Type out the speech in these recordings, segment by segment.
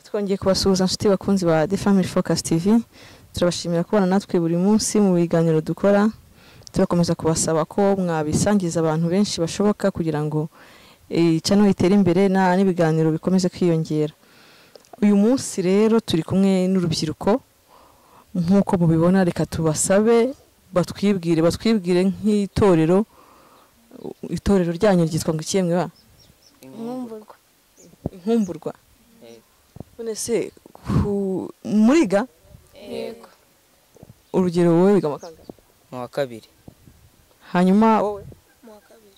Twongeye kubasuhuza nshuti bakunzi ba The Family Focus TV, turabashimira kubana natwe buri munsi mu biganiro dukora. Turakomeza kubasaba ko mwabisangiza abantu benshi bashoboka kugira ngo channel itere imbere na n'ibiganiro bikomeze kwiyongera. Uyu munsi rero turi kumwe n'urubyiruko nk'uko mubibona, reka tubasabe batwibwire nk'itorero. Itorero ryanyu ryitwa ngo iki mwe ba? Inkumburwa. Inkumburwa. None se muriga? Yego. Urugero wowe wiga mu kangahe? Mu wa kabiri. Hanyuma wowe? Mu wa kabiri.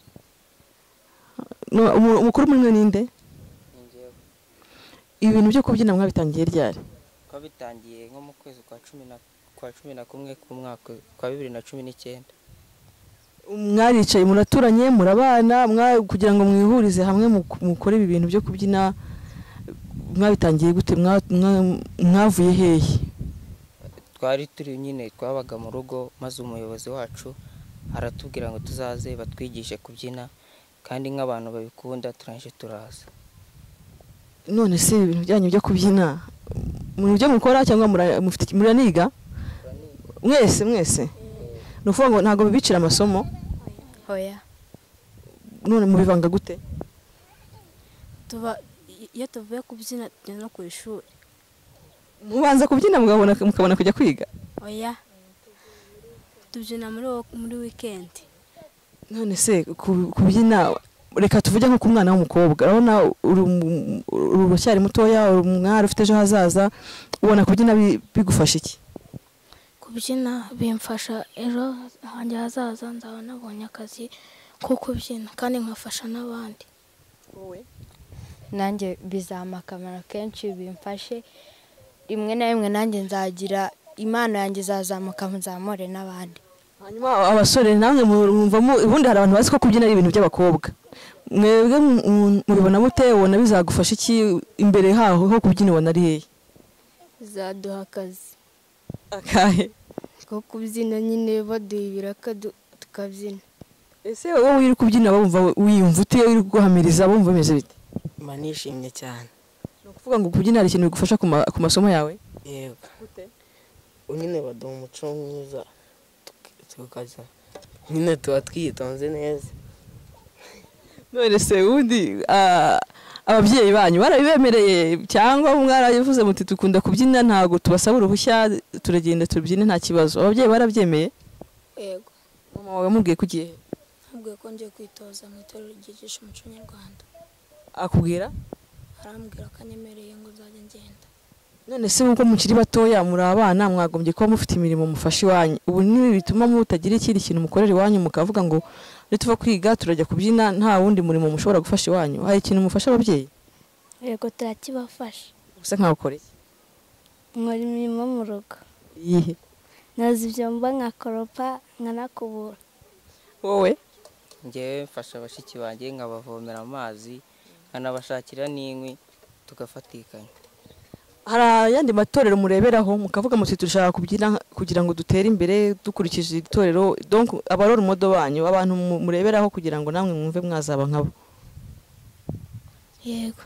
No, umukuru muri mwe ninde? Njyewe. Ibintu byo kubyina mwabitangiye ryari? Twabitangiye nko mu kwezi kwa 11 ku mwaka kwa 2019. Mwaricaye muraturanye murabana kugira ngo mwihurize hamwe mukore ibi bintu byo kubyina, mwabitangiye gute? Mwavuye hehe? Twari turi nyine twabaga mu rugo, maze umuyobozi wacu aratubwira ngo tuzaze batwigishe kubyina, kandi nk'abantu babikunda turanje turaza. None se ibintu byanyu byo kubyina mu byo mukora cyangwa mufite muraniga mwese mwese? Ni ukuvuga ngo ntabwo bibicira amasomo? Oya. None mubivanga gute? Tuba iyo tuvuye kubyina tujya no ku ishuri. Mubanza kubyina mukabona kujya kwiga? Oya. Tubyina muri weekend. None se kubyina, reka tuvuge nko ku mwana w'umukobwa, urabona uracyari mutoya, uri umwari ufite ejo hazaza, ubona kubyina bigufasha iki? Kubyina bimfasha ejo hanjye hazaza, nzaba nabonye akazi ko kubyina kandi nkafasha n'abandi. Wowe? Nanjye bizampa akamaro kenshi, bimfashe rimwe na rimwe nanjye nzagira impano yanjye izazamuka nzamure n'abandi. Hanyuma abasore namwe mwumvamo, ubundi hari abantu bazi ko kubyina ari ibintu by'abakobwa, mwebwe mubibona mute? Ubona bizagufasha iki imbere haho ho kubyina, ubona ari hehe? Bizaduha akazi. Akahe? Ko kubyina nyine baduha ibiraka tukabyina. Ese wowe uri kubyina bumva wiyumva ute? Uri guhamiriza bumva bimeze bite? Mba nishimye cyane. Ni ukuvuga ngo kubyina hari ikintu bigufasha ku masomo yawe? Yego. Nyine baduha umuco mwiza tukajya nyine tuba twitonze neza. None se ubundi ababyeyi banyu barabibemereye cyangwa mwarabivuze muti dukunda kubyina ntabwo tubasaba uruhushya turagenda tubyine nta kibazo? Ababyeyi barabyemeye? Yego. Mama wawe yamubwiye ko ugiye? Namubwiye ko ngiye kwitoza mu itorero ryigisha umuco nyarwanda. Akubwira? Arambwira ko anyemereye ngo nzajya ngenda. None se ubwo mukiri batoya muri abana mwagombye kuba mufite imirimo mufasha iwanyu, ubu nibi bituma mutagira ikindi kintu mukorera iwanyu mukavuga ngo nituva kwiga turajya kubyina, nta wundi murimo mushobora gufasha iwanyu? Hari ikintu mufasha ababyeyi? Yego turakibafasha. Gusa nkaho ukora iki? Nkora imirimo mu rugo. Iyihe? Noza ibyombo, nkakoropa, nkanakubura. Wowe? Njyewe mfasha bashiki banjye nkabavomera amazi, nkanabashakira n'inkwi tugafatikanya. Hari ayandi matorero mureberaho mukavuga muti turashaka kubyina kugira ngo dutere imbere dukurikije itorero, donc abarora modo banyu, abantu mureberaho kugira ngo namwe mwumve mwazaba nkabo? Yego.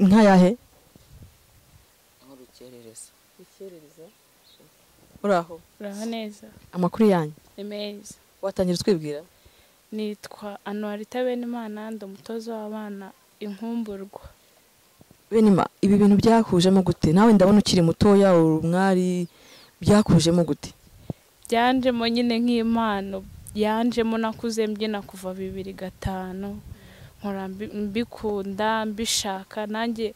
Nkayahe? Nk'urukerereza. Urukerereza. Uraho? Uraho neza. Amakuru yanyu? Ni meza. Watangira utwibwira? Nitwa Anuarita Benimana, ndi umutoza w'abana Inkumburwa. Benima, ibi bintu byakujemo gute? Nawe ndabona ukiri mutoya, uri umwari, byakujemo gute? Byanjemo nyine nk'impano, yanjemo nakuze mbyina kuva 2005, nkora mbikunda, mbishaka nanjye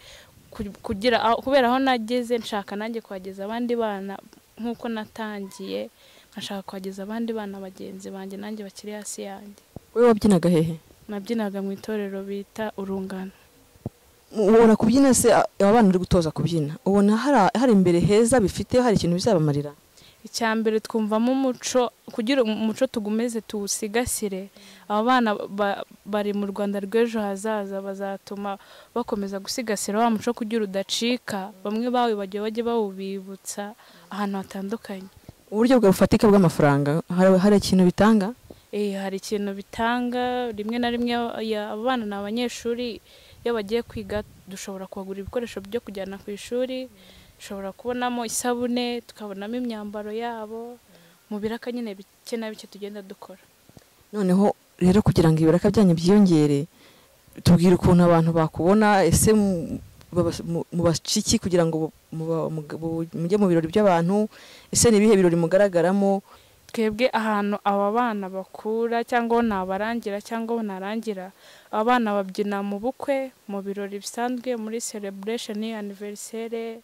kugira kubera aho nageze nshaka nanjye kuhageza abandi bana nk'uko natangiye, nkashaka kuhageza abandi bana bagenzi banjye nanjye bakiri hasi yanjye. Wowe wabyinaga hehe? Nabyinaga mu itorero bita Urungano. Ubona kubyina se aba bana uri gutoza kubyina, ubona hari imbere heza bifite, hari ikintu bizabamarira? Icya mbere twumvamo umuco, kugira umuco tugumeze tuwusigasire. Aba bana bari mu Rwanda rw'ejo hazaza, bazatuma bakomeza gusigasira wa muco kugira udacika, bamwe bawibagiwe bajye bawubibutsa ahantu hatandukanye. Uburyo bwa bufatika bw'amafaranga hari ikintu bitanga? Hari ikintu bitanga, rimwe na rimwe aba bana ni abanyeshuri, iyo bagiye kwiga dushobora kubagura ibikoresho byo kujyana ku ishuri, dushobora kubonamo isabune, tukabonamo imyambaro yabo, mu biraka nyine bike na bike tugenda dukora. Noneho rero kugira ngo ibiraka byanyu byiyongere, tubwire ukuntu abantu bakubona, ese mubashiki kugira ngo mujye mu birori by'abantu, ese ni ibihe birori mugaragaramo? Twebwe ahantu aba bana bakura cyangwa nabarangira cyangwa narangira, aba bana babyina mu bukwe, mu birori bisanzwe, muri celebration, anniversaire,